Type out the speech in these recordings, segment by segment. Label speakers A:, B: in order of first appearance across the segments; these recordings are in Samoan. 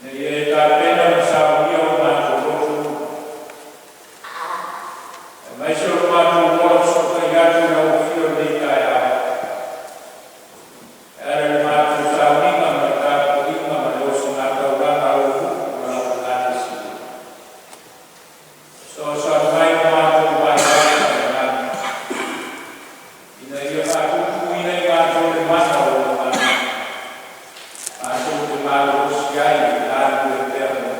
A: Ina ia e tapena ma saunia o matou loto aemaise o le matou ola fesootai atu i lau afio i lenei taeao, e ala i le matou sauniga ma le tapuaiga ma le osogataulaga a lou nuu ma lau Ekalesia. Fesoasoani mai i lo matou vaivai faaleagaga ina ia faatupuina i matou le mana o lou agaga, matou te malolosi ai e galulue pea mo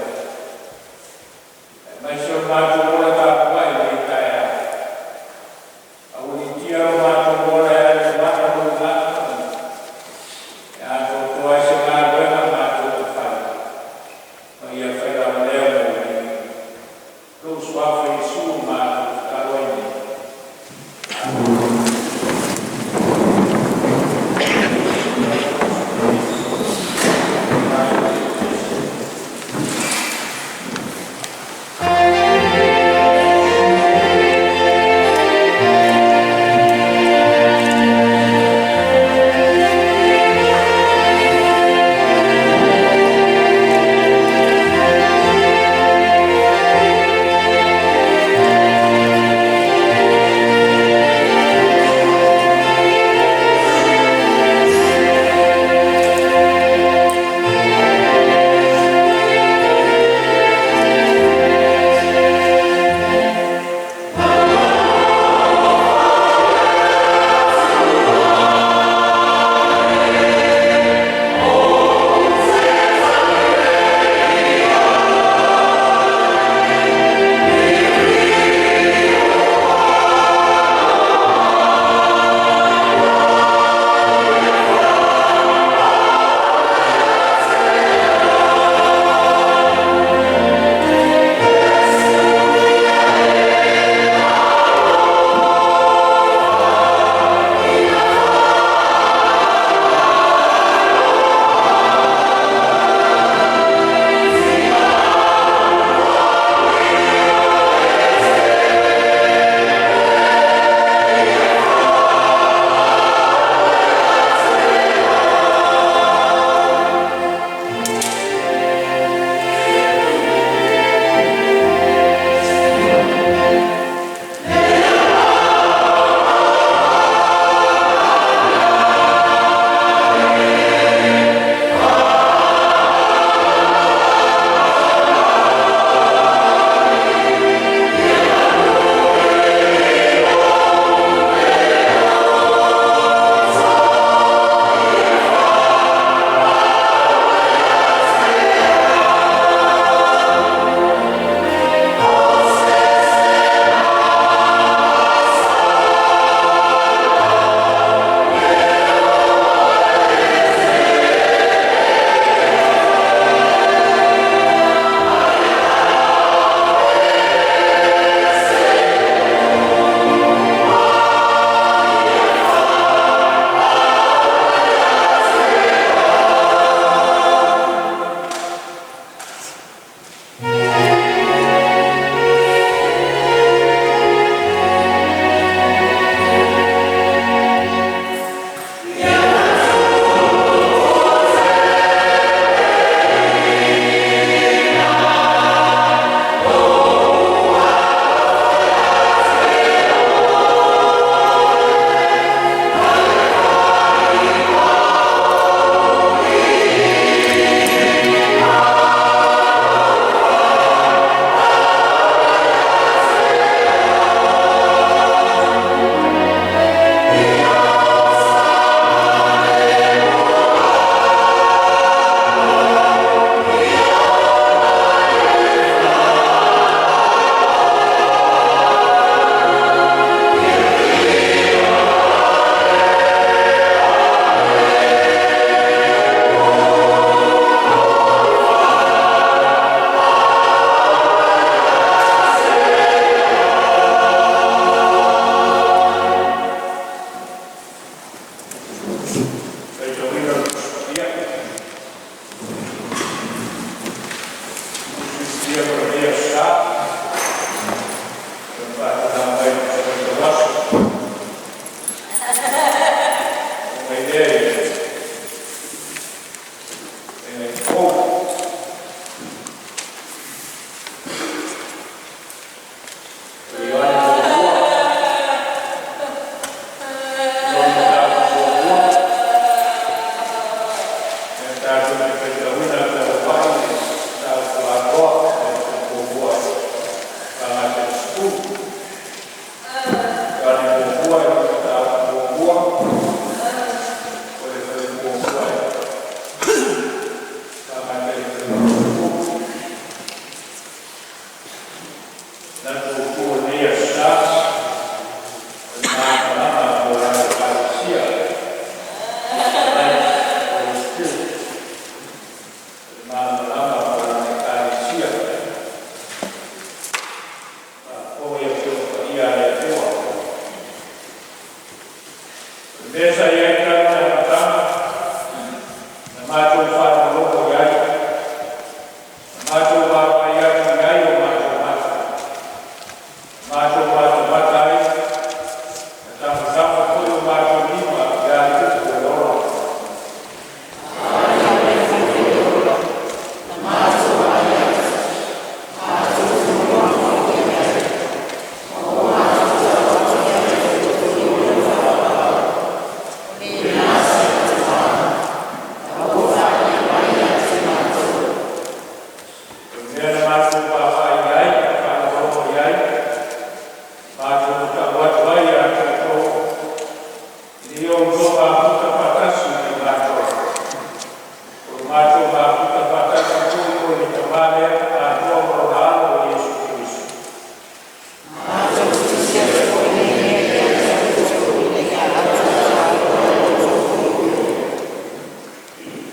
A: va lea atoa ma Lona Alo o Iesu Keriso.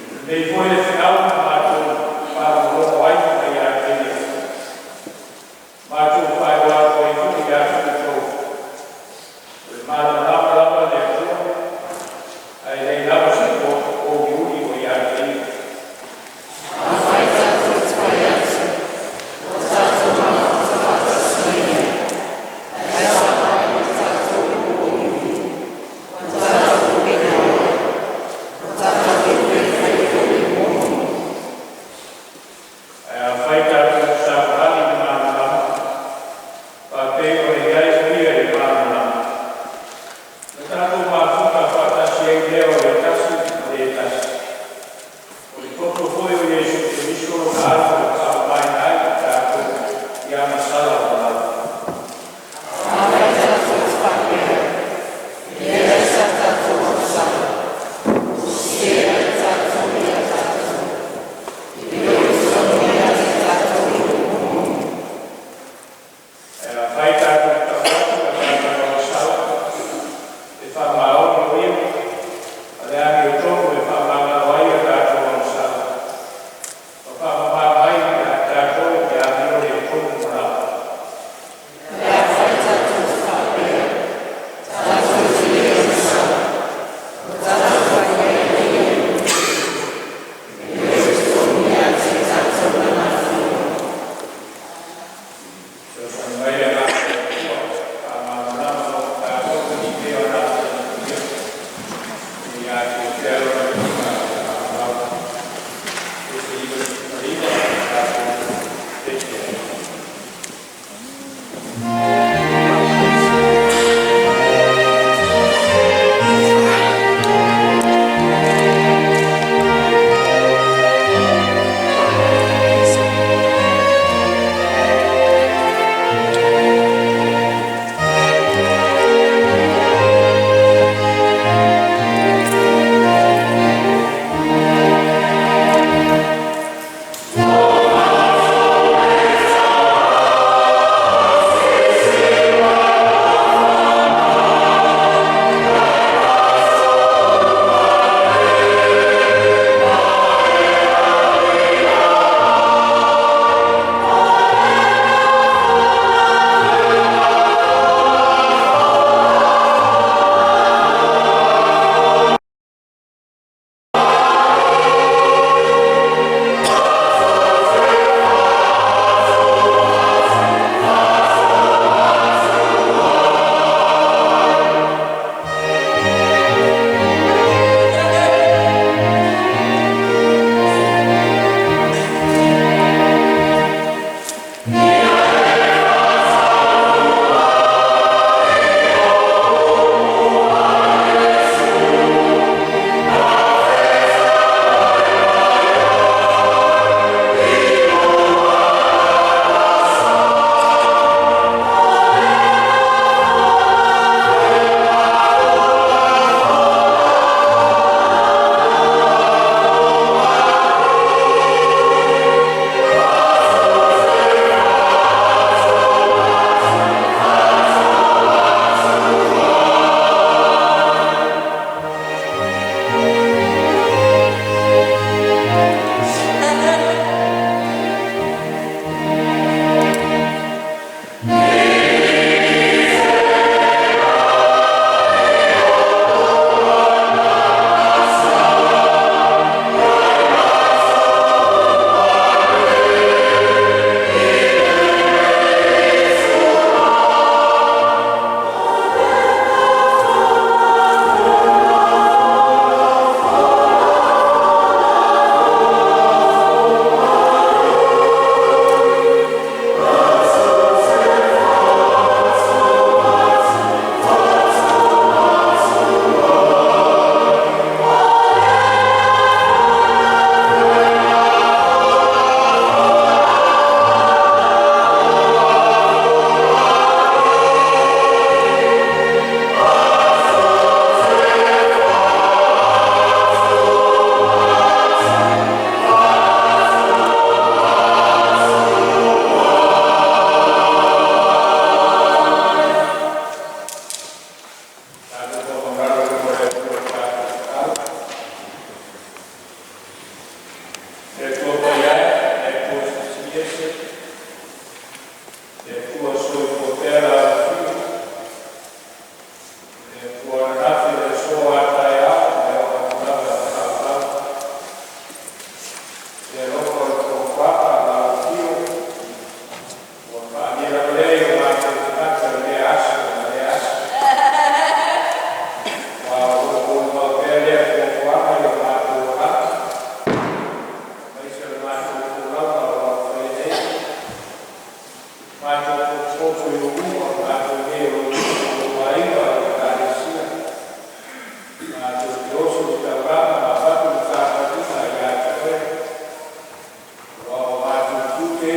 A: O lenei foi le feau na matou faalogologo ai mai ia te Ia, matou faailoa atu ai foi ia te outou, o le malamalama lava le Atua, ae leai lava se pouliuli o ia te Ia. Ae afai tatou te savavali i le malamalama, faapei ona i ai o Ia i le malamalama, ona tatou mafuta faatasi ai lea o le tasi ma le tasi, o le toto foi o Iesu Keriso Lona Alo e faamamaina ai i tatou i agasala ua lava. Ae afai tatou te tau atu a tatou agasala, e faamaoni o Ia ma le amiotonu e faamagalo ai a tatou agasala ma faamama mai ia i tatou i amio le tonu ma lava. Fesoasoani mai le Agaga o le Atua e faamalamalama mo tatou e pei ona atagia ia afio pea Lona viiga faamau. 19 tatou se'e ai.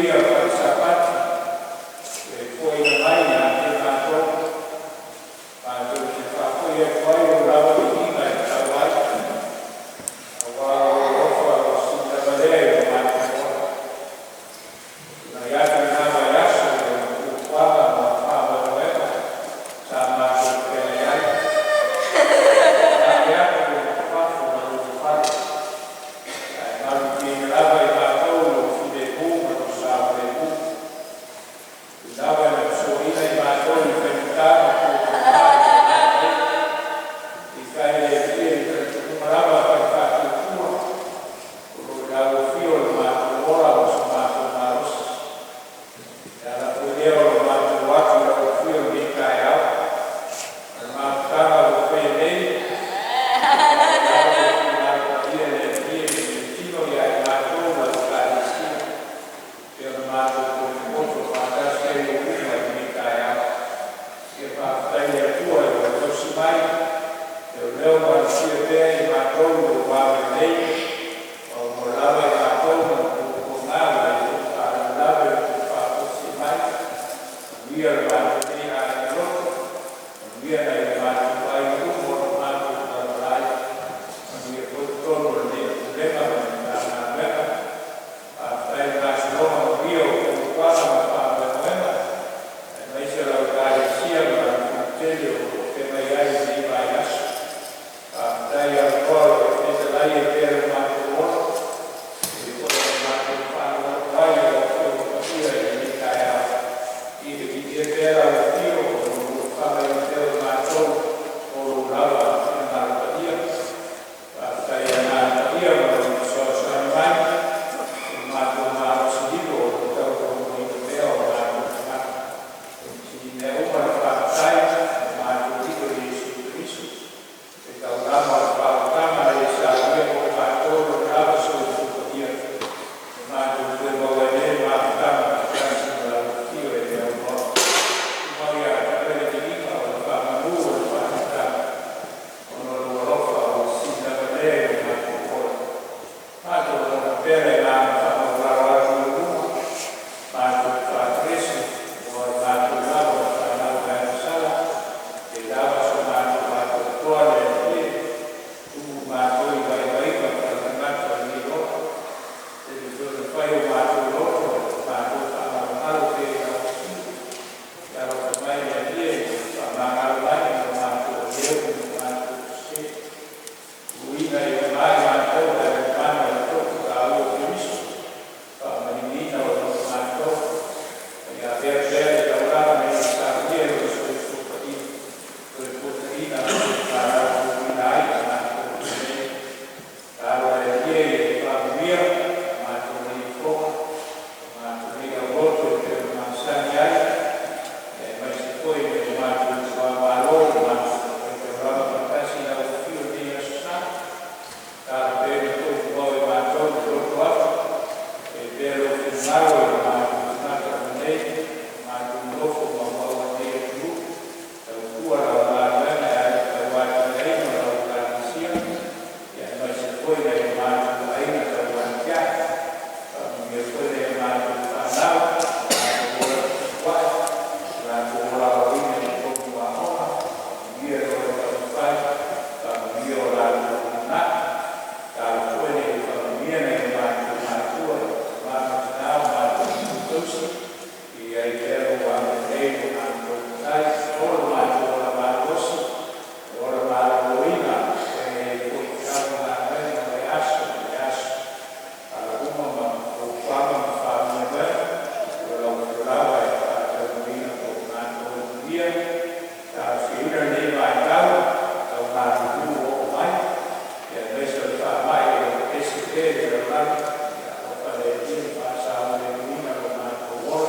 A: ia o le Sapati, e foaiina mai ia te matou, matou te faafoi atu ai lou lava viiga e tatau ai, auā o lou alofa ua sili lava lea i lo matou ola. Mai atu i lena vaiaso i ona fuafuaga ma ona faamoemoega sa matou feagai ai, ae atu i fafo ma ulufale, ae malutiaina lava i matou i lou filemu ma lou saogalemu. E ui lava ina fesoaina i matou i faigata ma puapuaga i le lalolagi nei, peitai le Alii, i le talitonuga lava fai le faatuatua, o lo o i lau Afio lo matou ola ma so matou malosi. O le ala foi lea o lo matou o atu i lau Afio i lenei taeao, ma le mafutaga ua faia nei, ia ua lava lou finagalo paia le Alii ina ia tino ia i matou lau Ekalesia e pei ona matou potopoto faatasi ai i ou luma i lenei taeao. Ia faafetai i le Atua i lau tausi mai, leoleo ma alofia pea i matou i lou agalelei, ua maua lava i matou ma ni puapuaga ua leai foi ni faalavelave ua tupu faafuasei mai. Manuia lo matou nei aiga loto, manuia nai o matou aiga uma o lo o matou malamalama ai, manuia foi totonu o lenei Pulega ma le Matagaluega. Faafetai i le gasologa manuia o fuafuaga ma faamoemoega aemaise o lau Ekalesia ma lana fonotele o lo o feagai ai i lenei vaiaso. Faafetai o lo o e fetalai ai pea i lo matou ola, e pei foi ona matou faalogologo ai i lau Afioga Paia i lenei taeao. Ia viia pea lau Afio ona o lo o famaina pea i matou mo lou lava finagalo paia. Faafetai i Agaga Paia mo lou fesoasoani mai i lo matou malosi lilo o lo o tautoaluaina pea o matou tagata. Sili mea uma le faafetai ua matou lilo i Iesu Keriso, le taulaga o le faaolataga na Ia saunia mo i matou lona lava soifua paia, ua matou toe maua ai nei le mafutaga faatasi ma lau Afio e le aunoa. Tumau ia te Oe le viiga o le faamanu o le faamatalaga, ona o lou alofa ua sili lava lea i lo matou ola. Matou lagona pea le agaga faamaualalo atu i ou luma, matou te faaperesi, aua o i matou lava o fanau vaevaesala, e le lava so matou atoatoa le Alii e, tumu matou i vaivaiga faale-tagata o lenei ola. Tele foi ina fai o matou loto ma matou faamalumalu pea i lau Afio. Ia alofa mai le Alii e faamagalo mai i lo matou ageu ma lo matou sese. Uluina ia mai matou ae le mana o le toto taua o Keriso, faamaliuina o lo matou. Ia avea pea le taulaga na Ia saunia i Lona soifua paia, toe fuataina ma ai i matou nei. Tatalo le Alii ia e faamanuia matou nei fofoga, matou nei auloto e pei ona masani ai, aemaise foi o matou tuamalo, matou faitaulaga faatasi i lau Afio i lenei aso sa. Tatalo pea ma tofu i matou le loto atu, e pea lou finagalo i lo matou tagata uma nei, matou nofo maumau ai nei atunuu, tautua lau galuega e ala i le tauatiaeina o lau Ekalesia, aemaise foi nai o matou aiga tauatiae. Faamanuia foi nai a matou fanau, latou ola tuputupuae, latou ola aoaoina i totonu o aoga. Faamanuia i lo le taumafai, faamanuia o latou lumanai. Tatalo foi ina ia faamanuia nai o matou matua, tama ma tina o matou matua tausi, ia i ai pea lou agalelei i lo matou Matai, maua lo matou ola malosi, le ola maloloina e ai foi feau ma galuega mai aso i aso. Ala uma ma fuafuaga ma faamoemoega o lau Afio lava e faataunuuina po o matou manuia. Talosiaina lenei vaitau tau maliliu ua oo mai, aemaise o le faamai o lo o pepesi pea i le lalolagi. Ia alofa le Alii ma faasaogalemuina lo matou ola.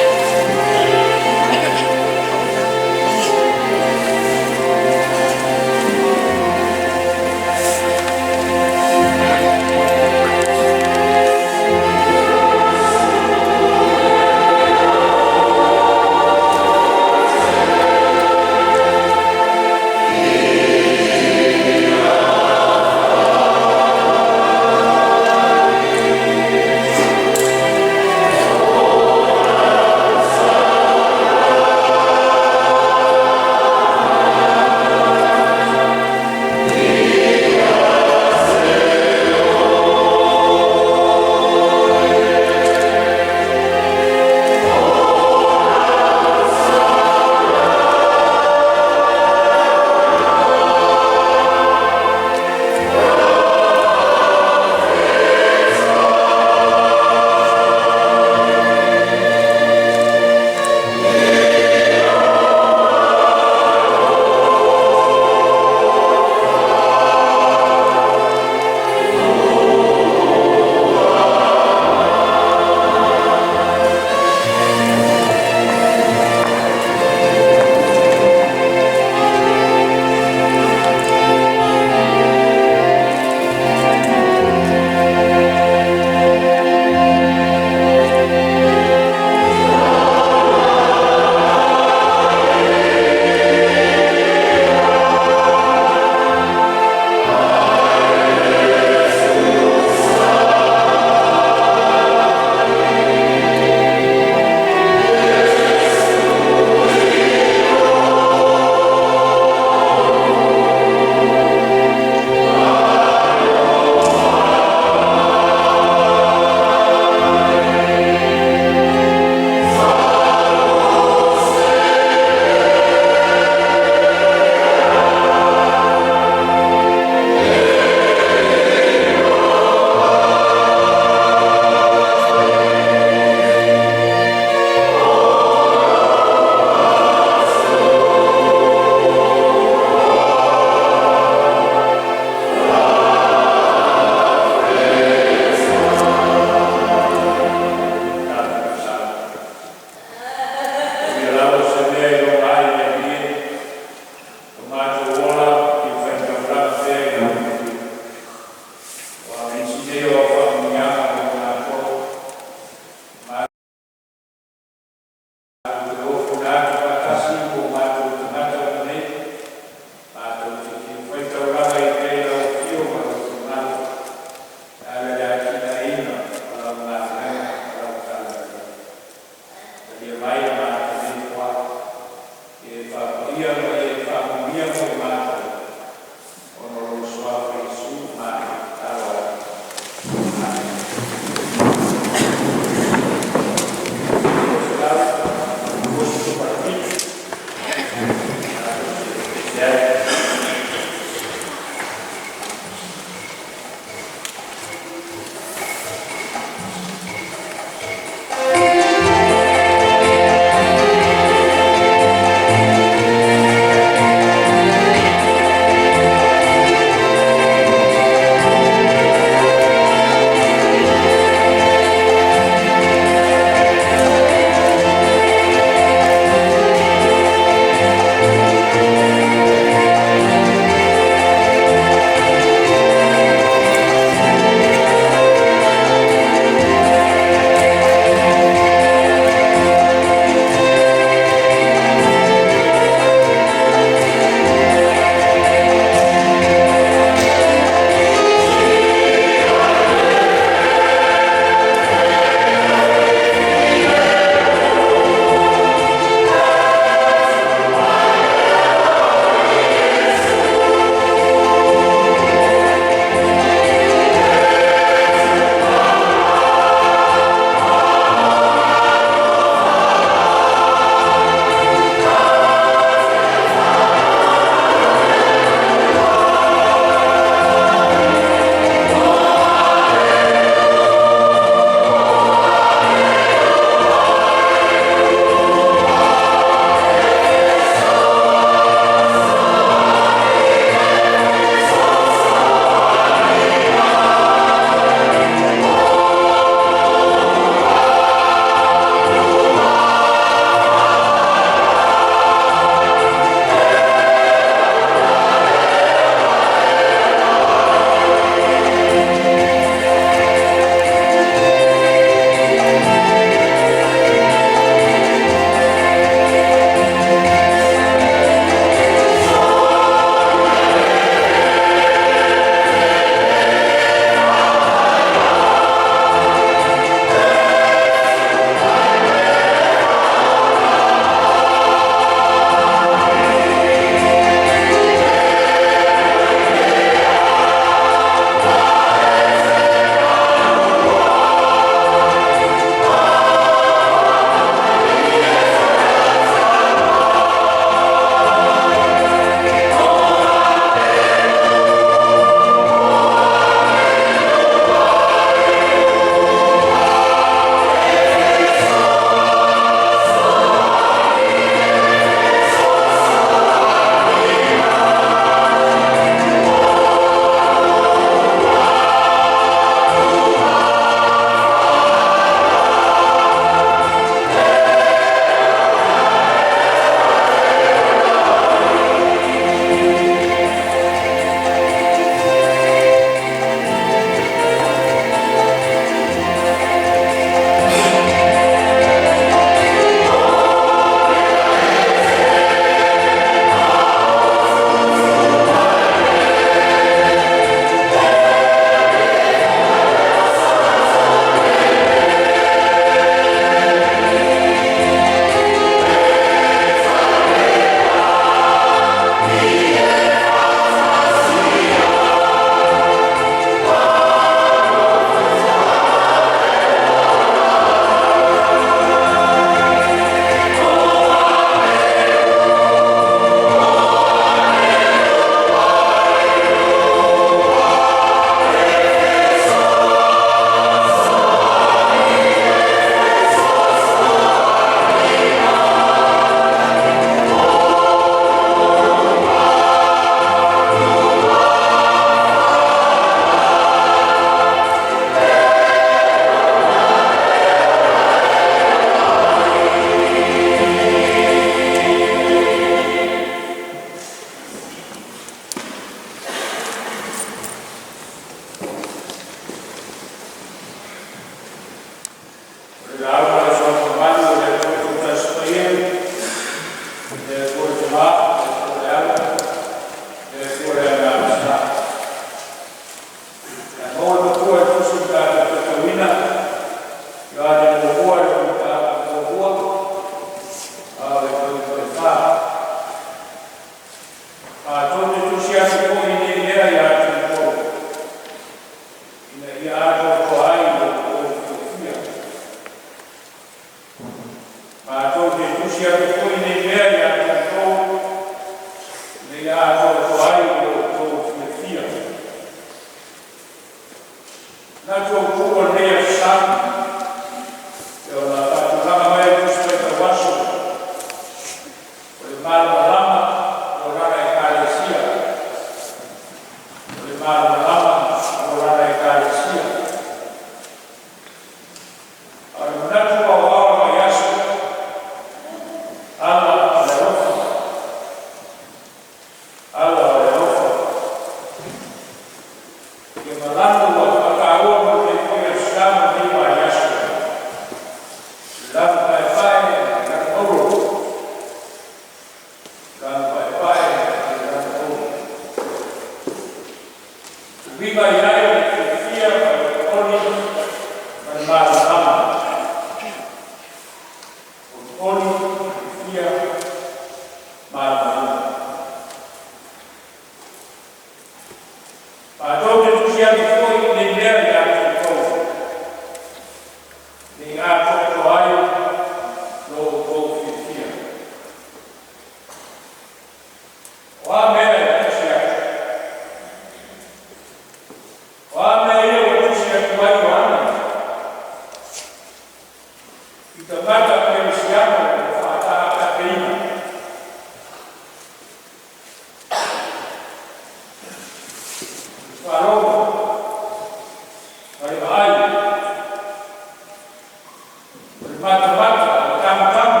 A: Matamata, o le tamatamu,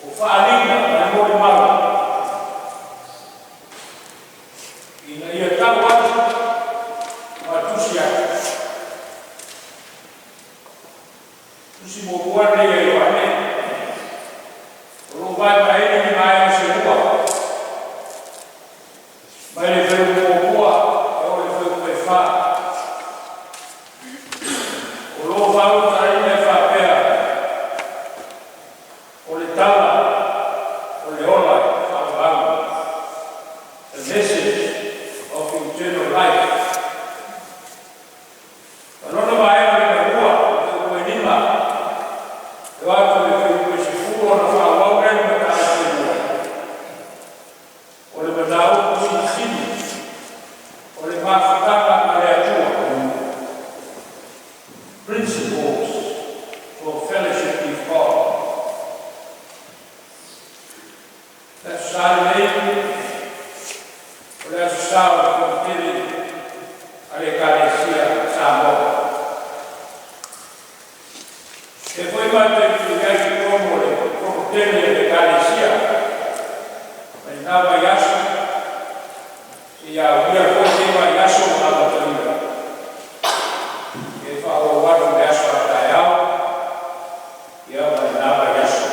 A: o faaaliga ma le molimau, ina ia tau atu ma tusi atu. Tusi muamua lenei a Ioane, o lo o vaevaeina i ni vaega se lua, mai le fuaiupu 1 e oo i le fuaiupu 4. O lo o faaulutalaina e faapea, o le tala o le ola faavavau. The message of eternal life. Ma lona vaega lona lua, fuaiupu 5, e oo atu i le fuaiupu 10 ona faaauau lea o le mataupu e lua. O le mataupu silisili, o le mafutaga ma le Atua. Principles for fellowship with God. Le Aso Sa lenei, o le Aso Sa o le Fonotele a le Ekalesia Samoa. E foi matou te i ai i totonu o le Fonotele a le Ekalesia mai lena vaiaso seia aulia foi lenei vaiaso na amatalia e faaauau atu i le aso a taeao ia ma lena vaiaso.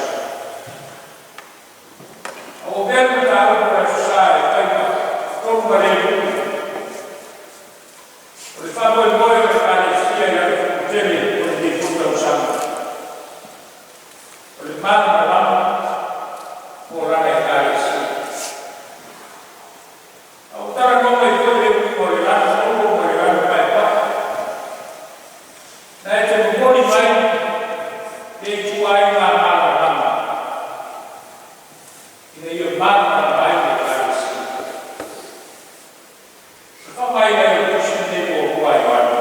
A: A ua avea le mataupu o le Aso Sa e fai ma tonumalemu o le faamoemoe o le Ekalesia i lana fonotele o lenei foi tausaga. O le malamalama mo lana Ekalesia. A ua talanoa mai foi le uiga o le lanu olo ma le lanu paepae. Na e te momoli mai le ituaiga malamalama ina ia malamalama ai le Ekalesia. E faaaogaina i le tusi lenei muamua a Ioane,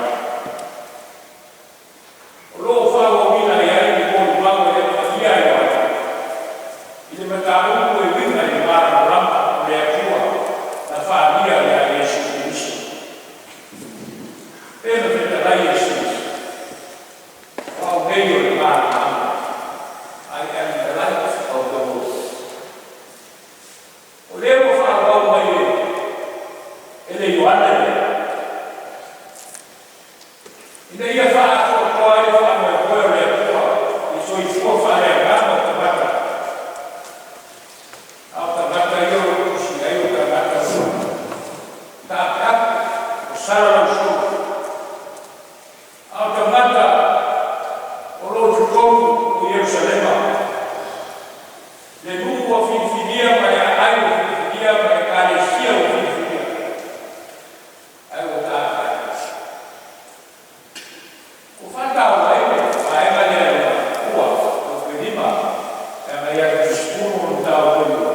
A: o lo o faaauauina ai le molimau e le paia a Ioane i le mataupu e uiga i le malamalama o le Atua na faaalia ia Iesu Keriso. Pe na fetalai Iesu, o au nei o le malamalama. I am the light of the world. O lea ua faaauau mai e le Ioane lea, ina ia faaatoatoa ai le faamoemoe o le Atua i soifua faaleagaga o tagata. A o tagata ia o lo o tusi ai o tagata ua taapeape o salalausulu. A o tagata o lo o totonu o Ierusalema, le nuu ua filifilia ma le aai ua filifilia ma le ekalesia ua filifilia, ae ua taapeape. Ua faataua ai le vaega lea le ua 5 e agai atu i le 10 o le mataupu e lua.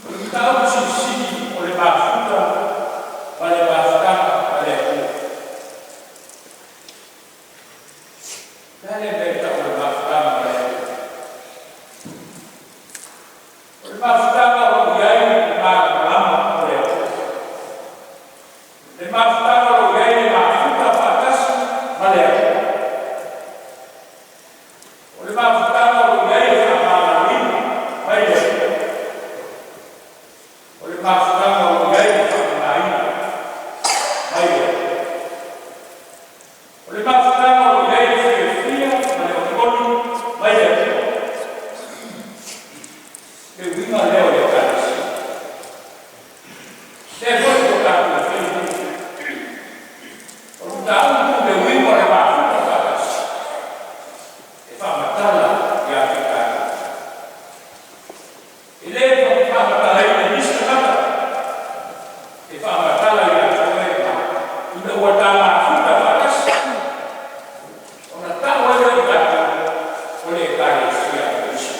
A: O le mataupu silisili o le mafuta ma le mafutaga ma le Atua. Le a le mea e tau o le mafutaga ma le Atua? O le mafutaga o lo o i ai le malamalama o le Atua. Le mafutaga o lo o i ai le mafuta faatasi ma le Atua. O le mafutaga o lo o i ai le faamagaloina mai le Atua. O le mafutaga o lo o i ai le faamamaina mai le Atua. O le mafutaga o lo o i ai le fiafia ma le olioli mai le Atua. Le uiga lea o le Ekalesia. Lea foi ua tatou faia. O le mataupu le uiga o le mafuta faatasi. E faamatala ia te tatou. E le faamatalaina e nisi tagata, e faamatala ia te oe ina ua ta mafuta faatasi. Ona tau ai lea o tatou o le Ekalesia a Keriso.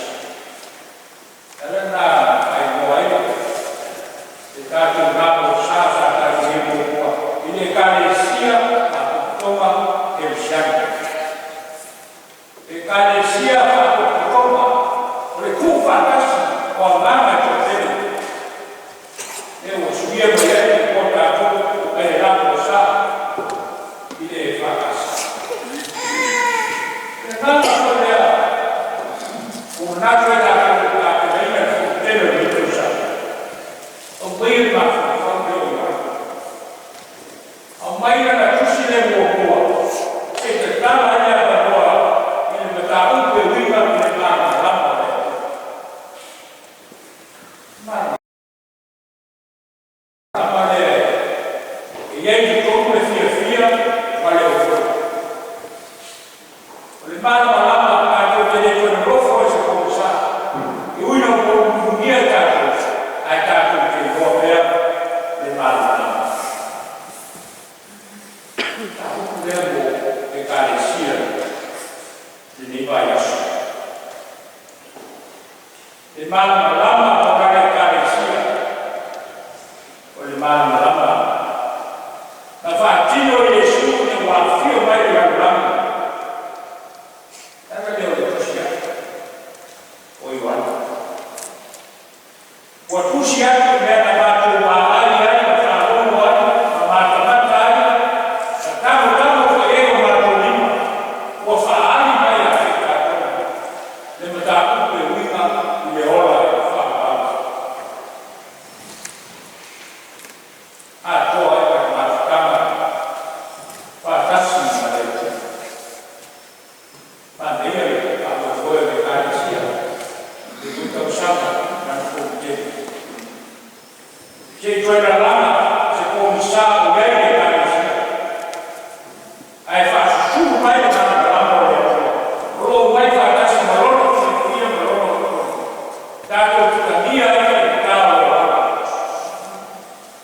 A: Ala na faaigoa ai le tatou namo sa sa tatou i muamua i le Ekalesia Faapotopotoga Kerisiano. Ekalesia Faapotopotoga o le tuufaatasi o agaga e toatele. E ua suia mai ai le igoa tatou mai le lamo sa i le lana tusi lea muamua e tatala ai le avanoa i le mataupu e uiga i le malamalama o le Atua. Malamalama lea e i ai i totonu le fiafia ma le olioli. O le malamalama tatou te le toe nonofo ai i se pogisa, e ui ina pumupunia i tatou, ae tatou te iloa pea le malamalama. Mataupu lea mo Ekalesia i lenei vaiaso. Le malamalama o lana Ekalesia, o le malamalama na faatino e Iesu ina ua afio mai le lalolagi. Le ala lea o le tusi atu o Ioane. Ua tusi atu i mea na matou vaai ai ma faalogo ai ma matamata ai, ma tagotago foi i ai o matou lima, ua faaali mai ia te i tatou le mataupu e uiga i le ola e faavavau. Atoa ai ma le mafutaga faatasi ma le Atua. Manaia le faamoemoe o le Ekalesia i lenei tausaga i lana fonotele. Se i toe lalaga se pogisa o i ai le Ekalesia, ae faasusulu mai le malamalama o le Atua o lo o omai faatasi ma lona fiafia ma lona olioli. Tatou te tagia ai faigata o le olaga.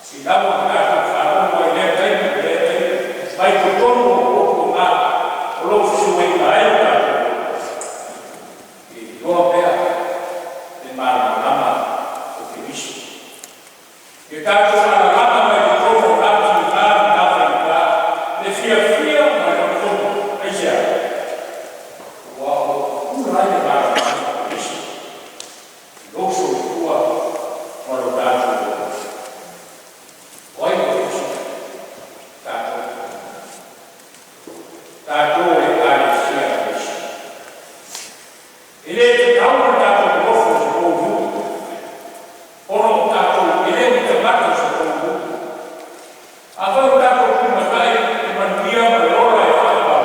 A: Seiava ua tatou faalogo ai i lea taimi ma lea taimi mai totonu o puapuaga o lo o fesuaina ai o tatou ola. E iloa pea le malamalama o Keriso. Ia tatou alalaga mai totonu o na tiga ma na faigata, le fiafia ma le olioli. Aisea? Ua o lo o pupula ai le malamalama o Keriso i lou soifua ma lo tatou ola. O ai o Keriso? Tatou. Tatou o le Ekalesia a Keriso. E le tatau ona tatou nonofo i se poulu, ona o tatou e le o ni tagata o se poulu. Afai o tatou tulimatai le manuia ma le ola e faavavau,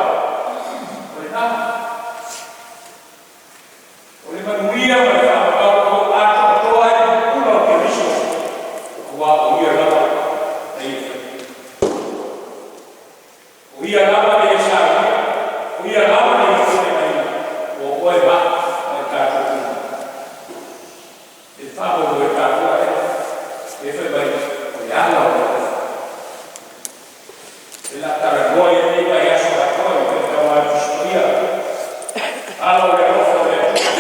A: o lena. O le manuia ma le faavavau o lo o atoatoa ai le pupula o Keriso, aua o Ia lava na ia faia. O Ia lava na ia saunia, o Ia lava na ia tapenaina, mo oe ma au ma i tatou uma. E faamoemoe tatou e, e fai mai o le ala o le alofa. E la talanoa i lenei vaiaso atoa i le faitau a le Tusi Paia, ala o le alofa o le Atua,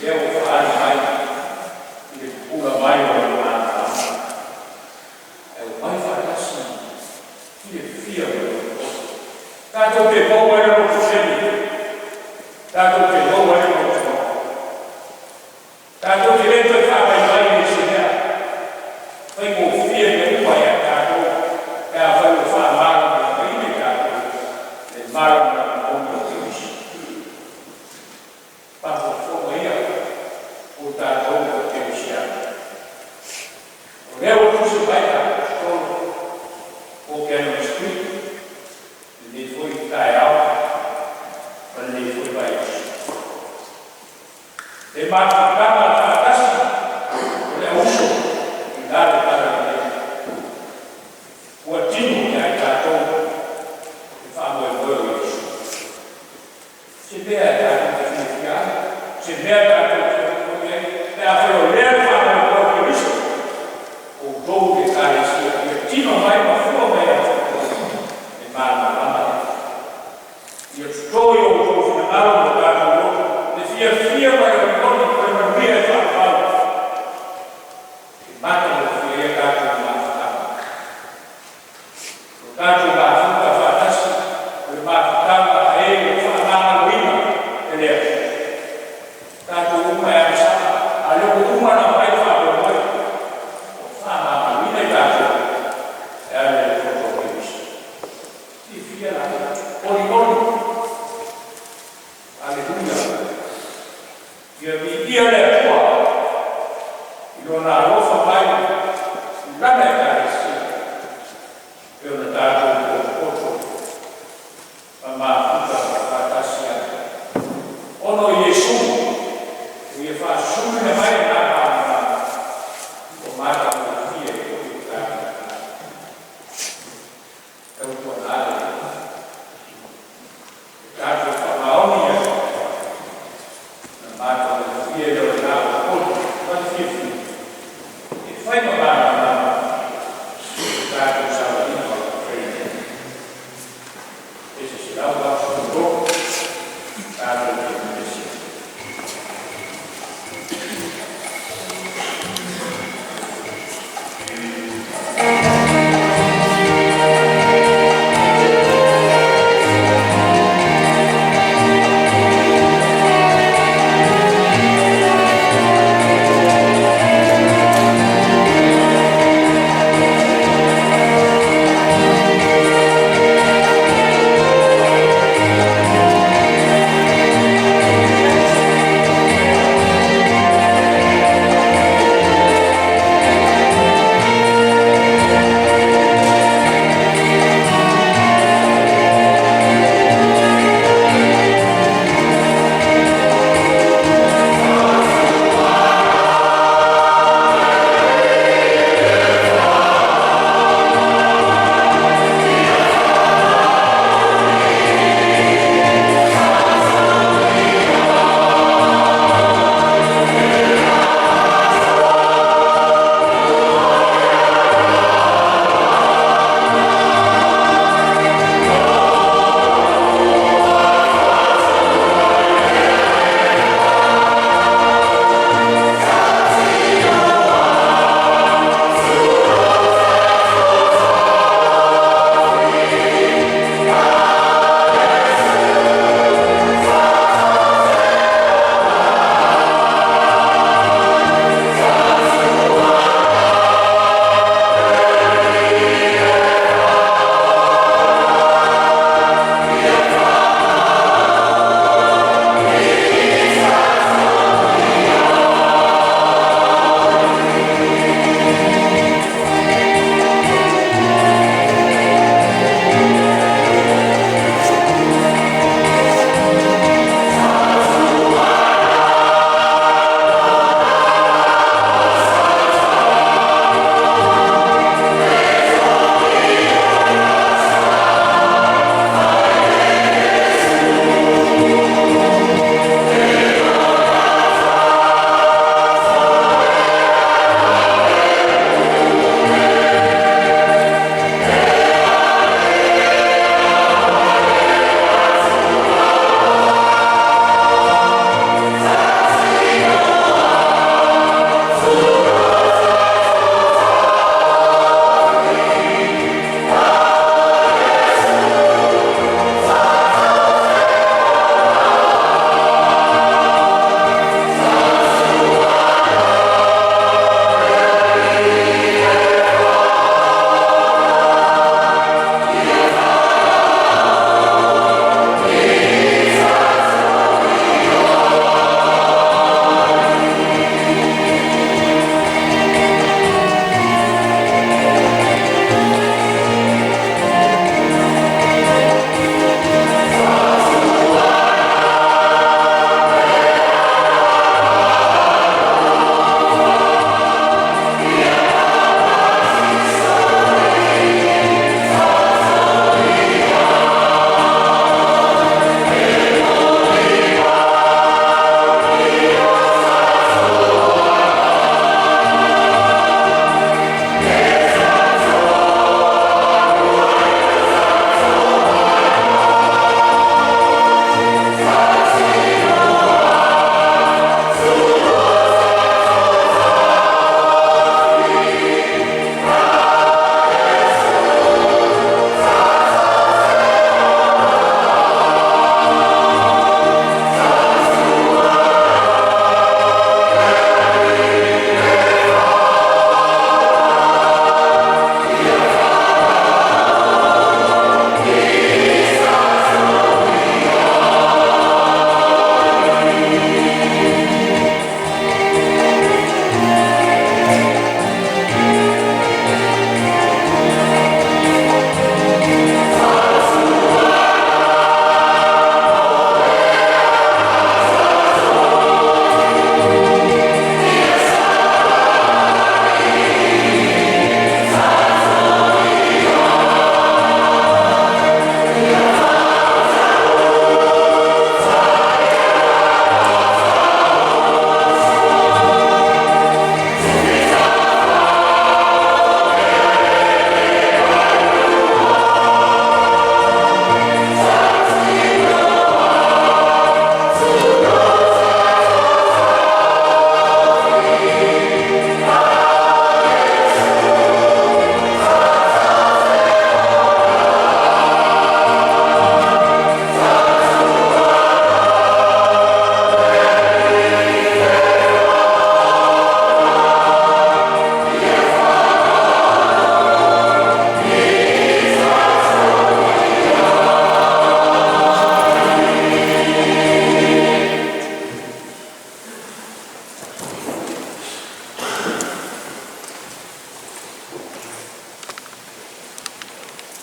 A: lea ua faaali mai i le pupula mai o le malamalama. Ae omai faatasi fiafia ma le olioli. Tatou te maua ai le loto seni, tatou te maua ai le loto maua. Tatou te le toe faavaivai i se mea, faigofie mea uma ia tatou, pe afai ua faamalamalamaina i tatou le malamalama moni o Keriso. Faafogafoga ia o tatou o Kerisiano. O lea ua tusi mai Aposetolo o Cannon Street, lenei foi taeao ma lenei foi vaiaso. Le mafutaga faatasi o le auuso i la le talalelei. Ua tino ia i tatou le faamoemoe o Iesu. Se mea e tatou te fiafia ai, se mea tatou te olioli ai, pe afai o lea le faamoemoe o Keriso, outou le Ekalesia, ia tino mai ma fua mai ia te outou le malamalama lea. Ia toto i o outou finagalo ma tatou loto, le fiafia ma le olioli o le manuia e faavavau. E matagofie ai tatou mafutaga. O tatou mafuta faatasi, o le mafutaga a e ua faamagaloina e le Atua. Tatou uma e agasala, a o lea ua uma ona aumai le faamoemoe, ua faamagaloina i tatou e ala i le toto o Keriso. Fiafia la, olioli, aleluia. Ia viia le Atua i lona alofa mai i lana Ekalesia.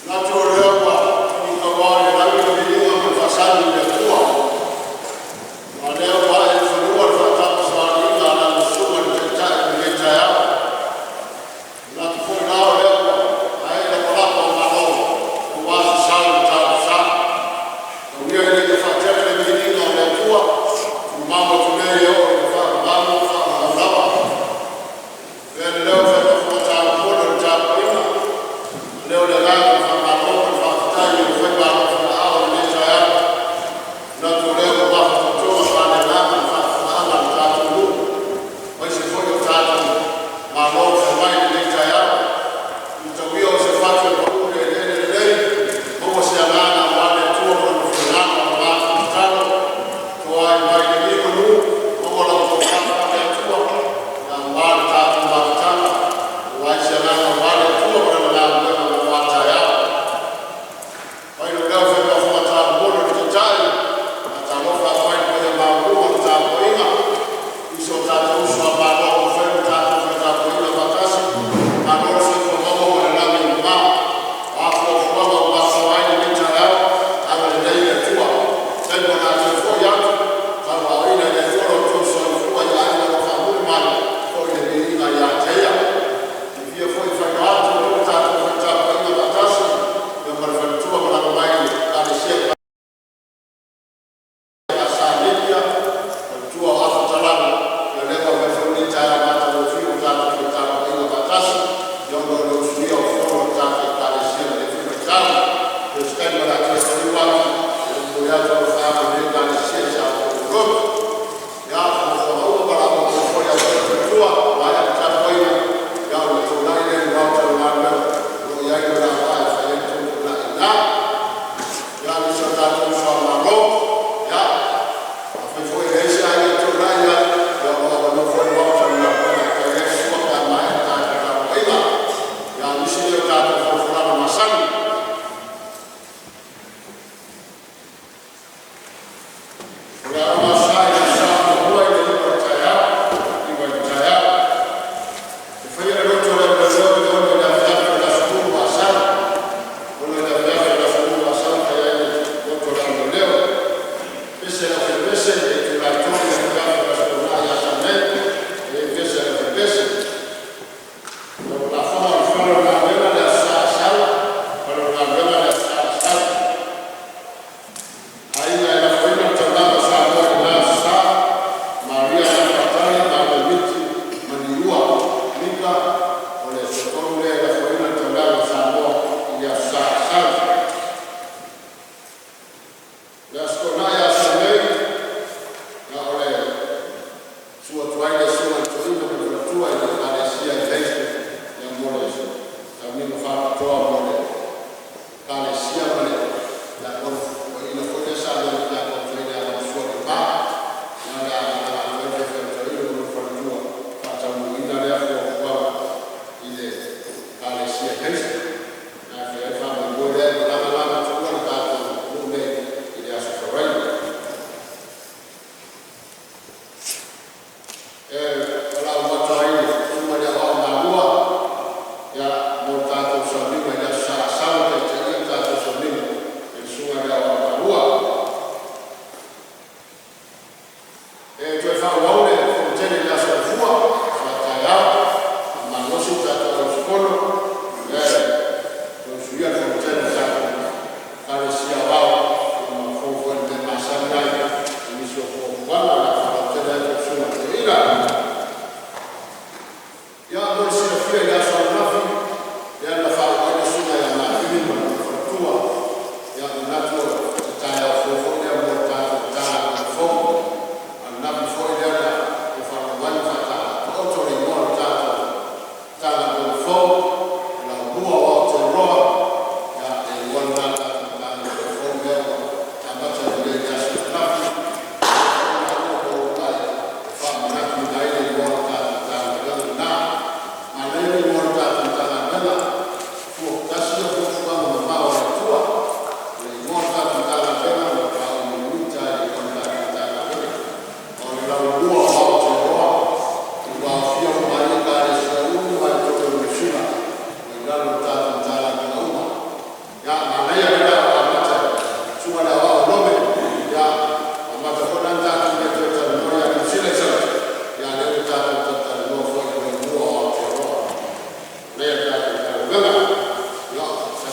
B: Manatu o lea ua tauao i le lagi le viiga ma le faasani i le Atua, a o lea ua ae i fanua le faatamasoaliiga a lau Susuga i le Taitai i lenei taeao. E manatu foi la o lea ua ae lapalapa o malo aua se sao o le taulafoga. Tau ia ina ia faatele le viiga o le Atua ua mamao atu nei e oo i le faavavau ma faavavau lava. Avea lenei leo e fai ma faamautu o le tapuaiga, faaleo le agaga o le faamalo ma le faafetai i lou faiva alofi i lenei taeao. E manatu o lea ua mafatotoga faaleagaga le faafofogaaga a le tatou atunuu aemaise foi o le tatou Malo fai mai i lenei taeao. Tau ia o se fatu e pau i le eleele lelei, maua se agaga aua le Atua ma Lona finagalo aua le tatalo toai mai le lagi manu, maua lau tofa faale-Atua aua le tatou mafutaga, maua ai se agaga aua le Atua ma Lana galuega mo a taeao. Fai lou leo e fai ma fatamomoli o le Taitai, e faatalofa atu ai i le paia maualuga o le tapuaiga i si o tatou uso a Malo ua mafai ona tatou fai tapuaiga faatasi. Malo le soifua maua ma le lagi e mama. O a fuafuaga ua mafua ai lenei taeao, agalelei le Atua. I le taimi o le a toe foi atu, tauaaoina e le Atua lo outou soifua ia agi faamuli mai foi le viiga ia te Ia. E silafia foi e faigata atu le tatou fai tapuaiga faatasi ma le faletua na malaga mai le Ekalesia EFKS i Libya, faletua o Afa Talaga, ia lea ua aumai foi lenei taeao matagofie ua tatou fai tapuaiga faatasi ona o le usuia o fono a le tatou Ekalesia i lenei foi vaitau. Ia o se taimi o le a toe faliu atu e momoli atu alofaaga o lenei Ekalesia i sa outou loloto. Ia, o fuafuaga uma ma la outou foi faletua ua maea le tapuaiga, ia ona toulai lea i le maota o le galuega o lo o i ai le vaa e fai ai le tou tulai i ina. Ia, nisi o tatou uso a Malo, ia afai foi e leai se aiga e toulai ai, ia o lo o avanoa foi le maota o le galuega e tali ai le sua pe a maea le tatou tapuaiga. Ia, o nisi nei o tatou folafolaga masani.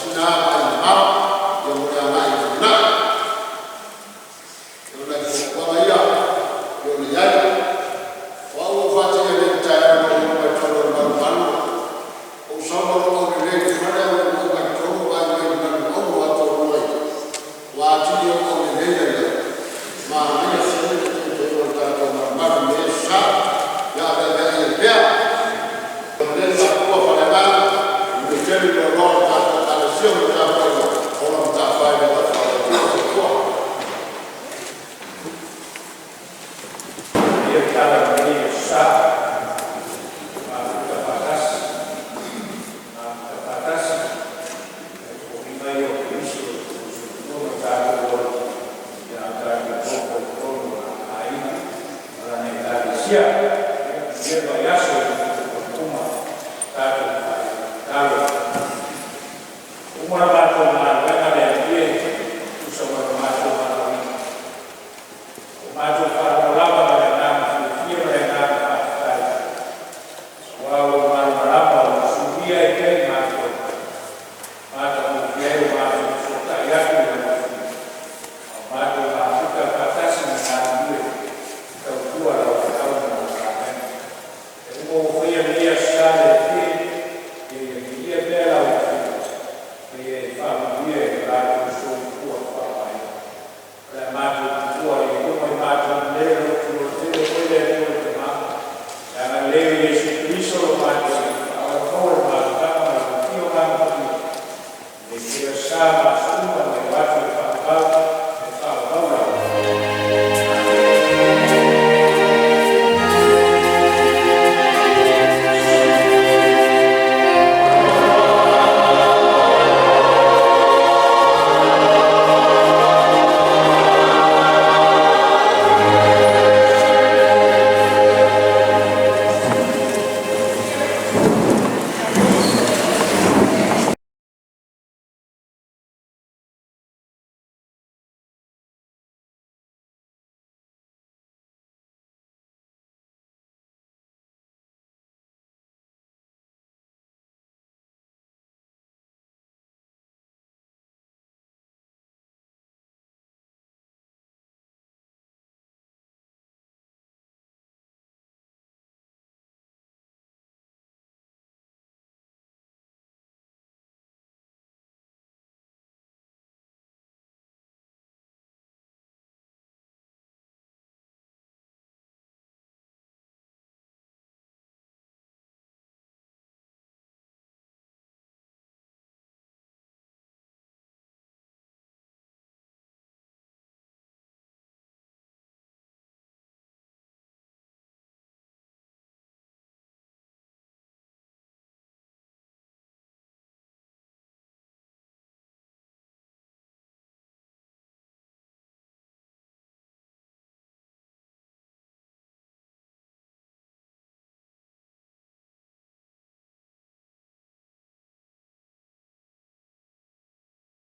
B: sina vaai mamao mo le agai i le lumanai. O nai fuafuaga ia e pei ona i ai. O au ua ou faataia nei i le taeao ina ua ou oo mai i totonu o le malumalu, ou sau ma lou aulelei i le fale ae ou oo mai i totonu ou vaai mai i le malu mauga o Atoa ia, ua atili ai ou aulelei ae manaia foi le teuteuga o le tatou malumalu i lenei aso Sa. Ia aveaveai ai pea. Agalelei le Atua Faaleagaga manuia tele le loaloa o le tatou Ekalesia ma le tapuaiga. Ola matafa i le alofa o le Atua. Soifua.
A: Ia tala i lenei aso Sa, mafuta faatasi, mafuta faatasi. E foliga ia o Keriso o le soifua ma lo tatou ola, a o tatou nonofo i totonu o lana aiga ma lana Ekalesia. Ia manuia le vaiaso i uma tatou faailoa tatalo. Ua uma la matou galuega le Alii e, e tusa ma lo matou valaauina. Ua matou faalogo lava ma le agaga fiafia ma le agaga faafetai, aua ua e malamalama ua suluia ai pea i matou, matagofie ai lo matou fesootai atu i lau Afio, a o matou mafuta faatasi ma galulue e tautua lau feau ma lau palega. Mea uma ua faia i lenei aso Sa le Alii e, ia ia viia pea lau Afioga ma ia e faamanuia i lo latou soifua faaaogaina. O le a matou tuua ai i luma i matou lelei o lo o lototele foi le Atua le Tama, le agalelei o Iesu Keriso lo matou Alii, faaauau maua le mafutaga ma lau Afio Matagofie i lenei foi aso Sa ma